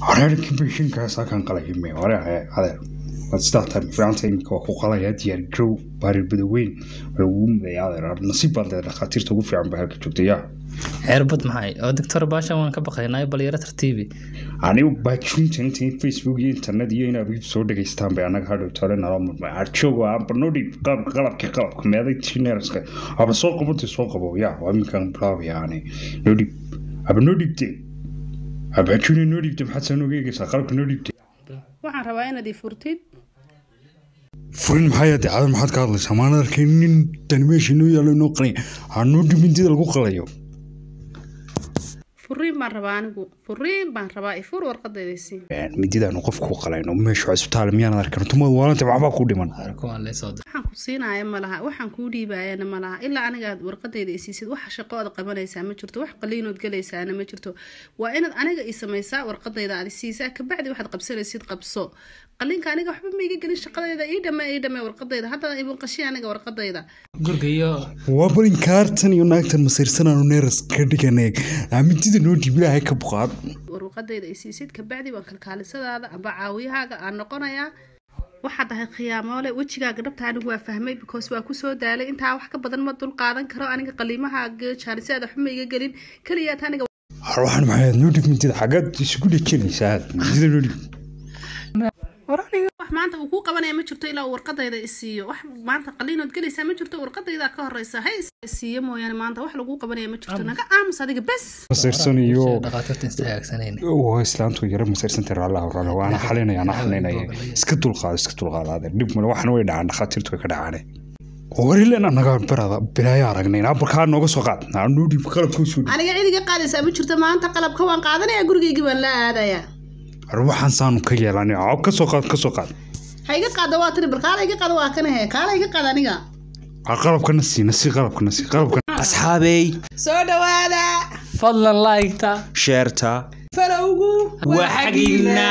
Areerkii beshinkaas halkan qalay me hore adeer. Waad sidaa tahay fiicanta, iminka waa ku qalayaa, diyaar garow baarir badaweyn lagugu mudaya adeer. Nasiib baan leedahay, dhakhaatiirta ugu fiican baa halka joogta yaa. Cirbad maxay oo doctor, baashan waan ka baqaynay, bal yaro tartiibi. Anigu baajuunta inta Facebook iyo internet iyo inaad soo dhageystaan bay annaga hadhow tole nala murmay. Arjoogo amba noo dhiib qalabka, qalabka, qalabka meeday tinerska aba soo qabantay, soo qabo yaa. Waa iminkaan bilaabaya ani. Noo dhiib aba, noo dhiibte abaajuuna, noo dhiibte. Maxaad saa nooga eegaysaa? Qalabka noo dhiibte. Waxaan rabaa inaad ii furtid. Furin maxay hadde cadan? Maxaad ka hadlaysaa? Maan arkay nin tani meesha inoo yaallo inoo qalay, hanoo dhib mindida lagu qalayo. Furiin baan rabaa anigu, furiin baan rabaa. Ifur, warqadayda sii. Mindidaanu qofku qalayno meesha cisbitaal miyaan arkan? Tumad waalanta, waxbaa ku dhiman. Kuwaan lee soo dir. Waxaan ku siinaya ma laha, waxaan kuu dhiibayana ma laha ilaa aniga aad warqadayda isiisid. Waxa shaqo aad qabanaysaa ma jirto, wax qaliinood galaysaana ma jirto. Waa inaad aniga ii samaysaa, warqadayda aad isiisaa, kabacdi waxaad qabsanaysid qabso. Qaliinka aniga waxba ma iga gelin, shaqadayda ii dhame, ii dhame warqadayda. Hadda ibunqashi aniga warqadayda. Guriga iyo waa balinkaartan iyo naagtan masiirsanaanu neeras ka dhiganay. Mindida noo dhiib, ilaahay ka buqaad. Warqadayda isiisid, kabacdi waan kalkaalisadaada amba caawiyahaaga aan noqonayaa. Waxaad tahay khiyaamoole, wejigaaga dhabta anigu waa fahmay, because waa kusoo daalay. Intaa wax ka badan ma dul qaadan karo aniga. Qaliimahaaga jaanisaada waxba ma iga gelin, keliyaat aniga. Waxaan maxay? Noo dhiib mindida, xaggaad isugu dhejinaysaa? Mindida noo dhiib. Wax maanta uu kuu qabanaya ma jirto ilaa uu warqadayda isiiyo. Wax maanta qaliinood gelaysaa ma jirto, warqadayda ka horeysa hay isiiyo mooyaane. Maanta wax laguu qabanaya ma jirto, naga aamus adiga bes. Masiirsan iyo dhakhaatiirta insta hagaagsanayna. Waa islaantu yara masiirsantay, raallah raallah, waana xalinaya, ana xalinaya. Iska dulqaado, iska dulqaado adeer, dhib male, waxna way dhacaan, dhakhaatiirtu way ka dhacaane. Warilen annaga barada bilaayo aragnay, abarkaa nooga soo qaad, noo dhiib qalabka usoo dhiib. Aniga cid iga qaadaysaa ma jirto maanta. Qalabka waan qaadanaya, gurigaygii baan la aadayaa. Waxaan saanu ka yeelanay, ka soo qaad, ka soo qaad. Ha iga qaado waa tiri, bal kaala iga qaado, waa kana he, kaala iga qaad aniga. Qalabkana sii, na sii qalabkana, sii qalabka. Asxaabey, soo dhawaada. Fadlan laygta, sheerta, falowgu waa xagiina.